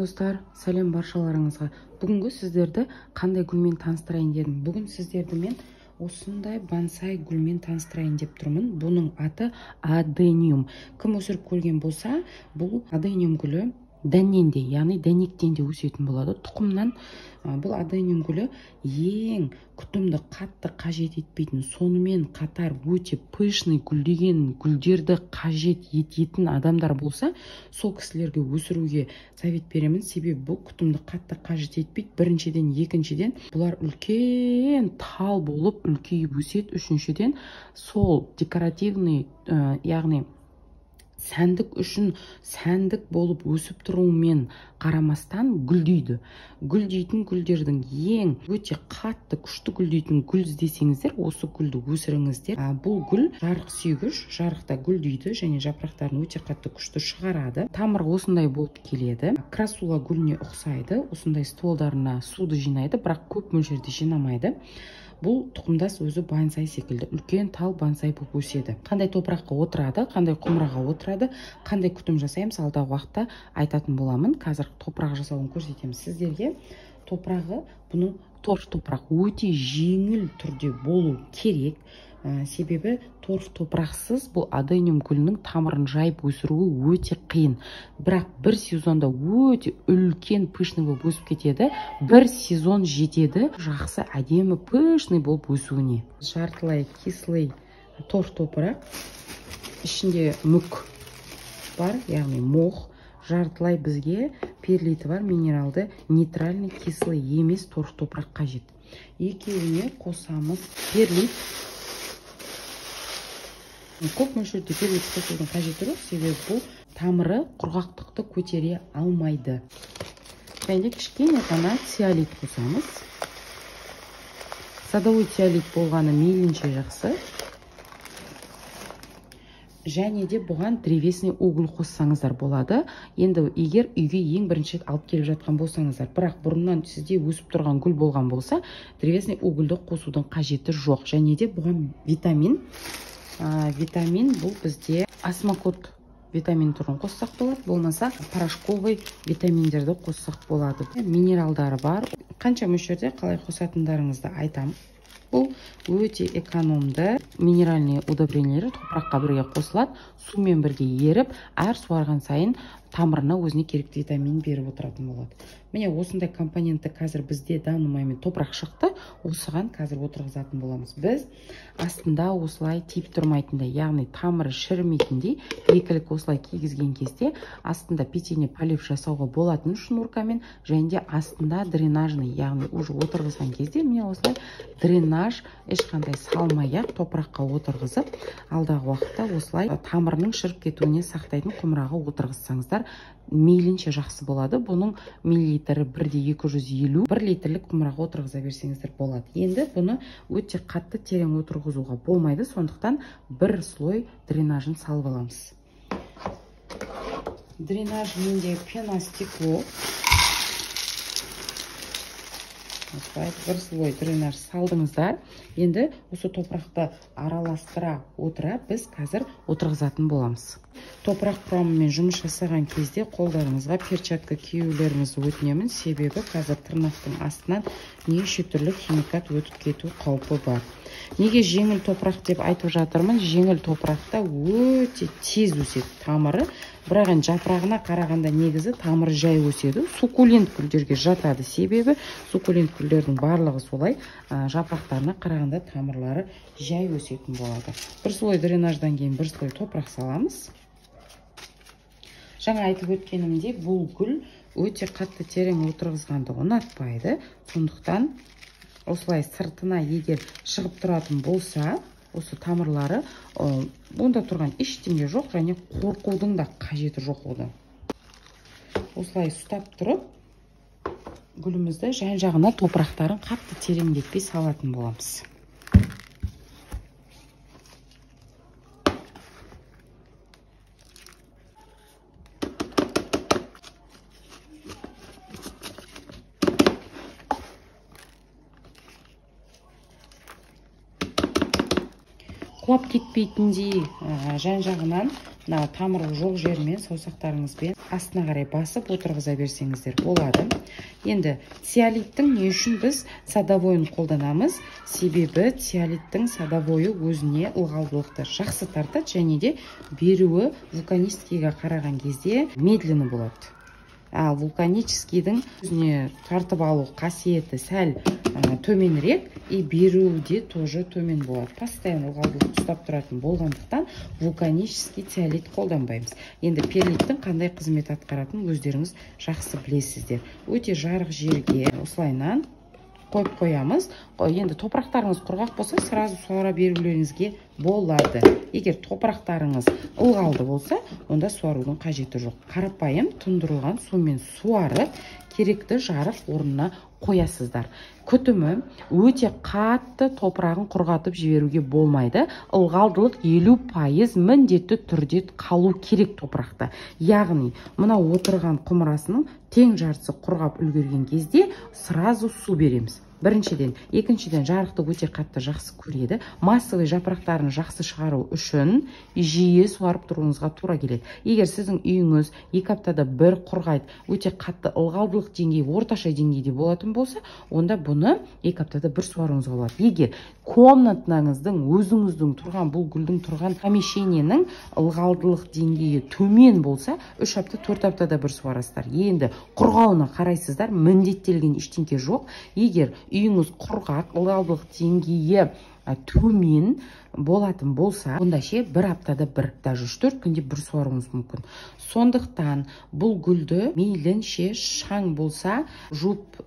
Достар, сәлем баршаларыңызға. Бүгінгі сіздерді қандай гүлмен таныстырайын дедім. Бүгін сіздерді мен осындай бонсай гүлмен таныстырайын деп тұрмын. Бұның аты адениум. Кім өсіріп көрген болса, бұл адениум гүлі дәннен де, яғни дәнектен де өсетін болады. Тұқымнан бұл адениум гүлі ең күтімді қатты қажет етпейтін, сонымен қатар өте пышный гүлдеген гүлдерді қажет ететін адамдар болса, сол кісілерге өсіруге совет беремін. Себебі бұл күтімді қатты қажет етпейді. Біріншіден, екіншіден, бұлар үлкен тал болып үлкейіп өседі. Үшіншіден, сол декоративный, яғни сәндік үшін сәндік болып өсіп тұруымен қарамастан гүлдейді. Гүлдейтін гүлдердің ең өте қатты күшті гүлдейтін гүл іздесеңіздер, осы гүлді өсіріңіздер. Бұл гүл жарық сүйгіш, жарықта гүлдейді және жапырақтарын өте қатты күшті шығарады. Тамыры осындай болып келеді. Красула гүліне ұқсайды. Осындай стволдарына суды жинайды, бірақ көп мөлшерде жинамайды. Бұл тұқымдас өзі бонсай секілді, үлкен тал бонсай болып өседі. Қандай топыраққа отырады, қандай құмыраға отырады, қандай күтім жасаймыз, алдағы уақытта айтатын боламын. Қазір топырақ жасауын көрсетемін сіздерге. Топырағы бұның торф топырақ өте жеңіл түрде болу керек. Себебі торф топырақсыз бұл адениум гүлінің тамырын жайып өсіруі өте қиын. Бірақ бір сезонда өте үлкен пышный болып өсіп кетеді. Бір сезон жетеді жақсы әдемі пышный болып өсуіне. Жартылай кислый торф топырақ, ішінде мүк бар, яғни мох, жартылай бізге перлиті бар, минералды нейтральный кислый емес торф топырақ қажет. Екеуіне қосамыз перлит. Көп мөлшерде перлит қосудың қажеті жоқ, себебі бұл тамыры құрғақтықты көтере алмайды. Және кішкене ғана цеолит қосамыз. Садовой цеолит болғаны мейлінше жақсы. Және де бұған древесный уголь қоссаңыздар болады. Енді егер үйге ең бірінші рет алып келіп жатқан болсаңыздар, бірақ бұрыннан сізде өсіп тұрған гүл болған болса, древесный угольді қосудың қажеті жоқ. Және де бұған витамин. Витамин бұл бізде осмокот витамин түрін қоссақ болады, болмаса порошковый витаминдерді қоссақ болады. Минералдары бар. Қанша мөлшерде қалай қосатындарыңызды айтамын. Бұл өте экономды минеральный удобрениелер топыраққа бірге қосылады, сумен бірге еріп, әр суарған сайын тамырына өзіне керекті витамин беріп отыратын болады. Міне осындай компонентті қазір бізде данный момент топырақ шықты, осыған қазір отырғызатын боламыз. Біз астында осылай тиіп тұрмайтындай, яғни тамыры шірімейтіндей екілік осылай кигізген кезде астында питейный полив жасауға болатын шнуркамен, және де астында дренажный, яғни уже отырғызған кезде міне осылай дренаж ешқандай салмай-ақ топыраққа отырғызып, алдағы уақытта осылай тамырының шіріп кетуіне сақтайтын құмыраға отырғызсаңыздар мейлінше жақсы болады. Бұның миллилитрі 1,250, 1 литрлік құмыраға отырғыза берсеңіздер болады. Енді бұны өте қатты терең отырғызуға болмайды, сондықтан бір слой дренажын салып аламыз. Дренаж менде пеностекло. Осылай бір слой дренаж салдыңыздар. Енді осы топырақты араластыра отыра біз қазір отырғызатын боламыз. Топырақ құрамымен жұмыс жасаған кезде қолдарыңызға перчатка киюлеріңізді өтінемін, себебі қазір тырнақтың астынан неше түрлі химикат өтіп кету қаупі бар. Неге жеңіл топырақ деп айтып жатырмын? Жеңіл топырақта өте тез өседі тамыры, бірақ енді жапырағына қарағанда негізі тамыры жай өседі. Суккулент гүлдерге жатады, себебі суккулент гүлдердің барлығы солай, жапырақтарына қарағанда тамырлары жай өсетін болады. Бір слой дренаждан кейін бір слой топырақ саламыз. Жаңа айтып өткенімдей, бұл гүл өте қатты терең отырғызғанды ұнатпайды. Сондықтан осылай сыртына егер шығып тұратын болса, осы тамырлары онда тұрған ештеңе жоқ, және қорқудың да қажеті жоқ одан. Осылай ұстап тұрып, гүлімізді жан-жағына топырақтарын қатты тереңдетпей салатын боламыз. Құлап кетпейтіндей жан-жағынан мына тамыры жоқ жермен саусақтарыңызбен астына қарай басып отырғыза берсеңіздер болады. Енді цеолиттің не үшін біз садовойын қолданамыз? Себебі цеолиттің садовойы өзіне ылғалдылықты жақсы тартады және де беруі вулканическийге қараған кезде медленно болады. Ал вулканическийдің өзіне тартып алу қасиеті сәл төменірек и беруі де тоже төмен болады. Постоянно ылғалдылық ұстап тұратын болғандықтан вулканический цеолит қолданбаймыз. Енді перлиттің қандай қызмет атқаратынын өздеріңіз жақсы білесіздер. Өте жарық жерге осылайынан қойып қоямыз. Енді топырақтарыңыз құрғақ болса, сразу суара берулеріңізге болады. Егер топырақтарыңыз ылғалды болса, онда суарудың қажеті жоқ. Қарапайым тұндырылған сумен суарып, керекті жарық орнына қоясыздар. Күтімі өте қатты топырағын құрғатып жіберуге болмайды. Ылғалдылық 50% міндетті түрде қалу керек топырақта. Яғни, мына отырған құмырасының тең жартысы құрғап үлгерген кезде сразу су береміз. Біріншіден, екіншіден, жарықты өте қатты жақсы көреді. Массовый жапырақтарын жақсы шығару үшін жиі суарып тұруыңызға тура келеді. Егер сіздің үйіңіз 2 аптада бір құрғайды, өте қатты ылғалдылық деңгейі орташа деңгейде болатын болса, онда бұны 2 аптада бір суаруыңызға болады. Егер комнатаңыздың, өзіңіздің тұрған, бұл гүлдің тұрған помещениенің ылғалдылық деңгейі төмен болса, 3 апта, 4 аптада бір суарасыздар. Енді құрғауына қарайсыздар, міндеттелген ештеңке жоқ. Егер үйіңіз құрғақ, ылғалдылық деңгейі төмен болатын болса, онда ше 1 аптада бір, даже 3-4 күнде бір суаруыңыз мүмкін. Сондықтан бұл гүлді мейлінше шаң болса жуып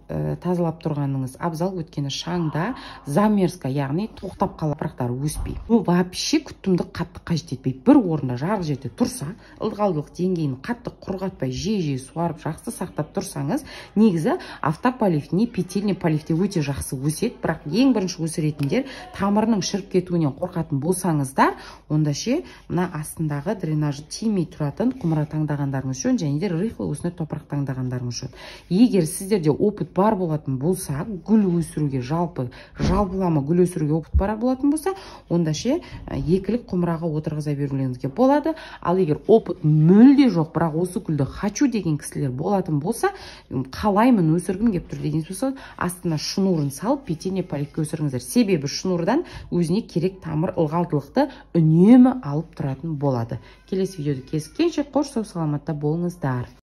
тазалап тұрғаныңыз абзал, өйткені шаңда замерзка, яғни тоқтап қалып жапырақтары өспей. Бұл вообще күтімді қатты қажет етпейді. Бір орында жарық жерде тұрса, ылғалдылық деңгейін қатты құрғатпай, жиі-жиі суарып жақсы сақтап тұрсаңыз, негізі автополив, не петельный поливте өте жақсы өседі. Бірақ ең бірінші өсіретіндер тамырының шіріп кетуінен қорқатын болсаңыздар, онда ше мына астындағы дренажы тимей тұратын құмыра таңдағандарыңыз жөн, және де рыхлый осындай топырақ таңдағандарыңыз жөн. Егер сіздерде опыт бар болатын болса, гүл өсіруге, жалпылама гүл өсіруге опыт бар болатын болса, онда ше екілік құмыраға отырғыза берулеріңізге болады. Ал егер опыт мүлде жоқ, бірақ осы гүлді хочу деген кісілер болатын болса, қалаймын, өсіргім келіп тұр деген болса, астына шнурын салып петельный поливке өсіріңіздер. Себебі шнурдан өзіне керек тамыр ылғалдылықты үнемі алып тұратын болады. Келесі видеода кездескенше қош, сау саламатта болыңыздар.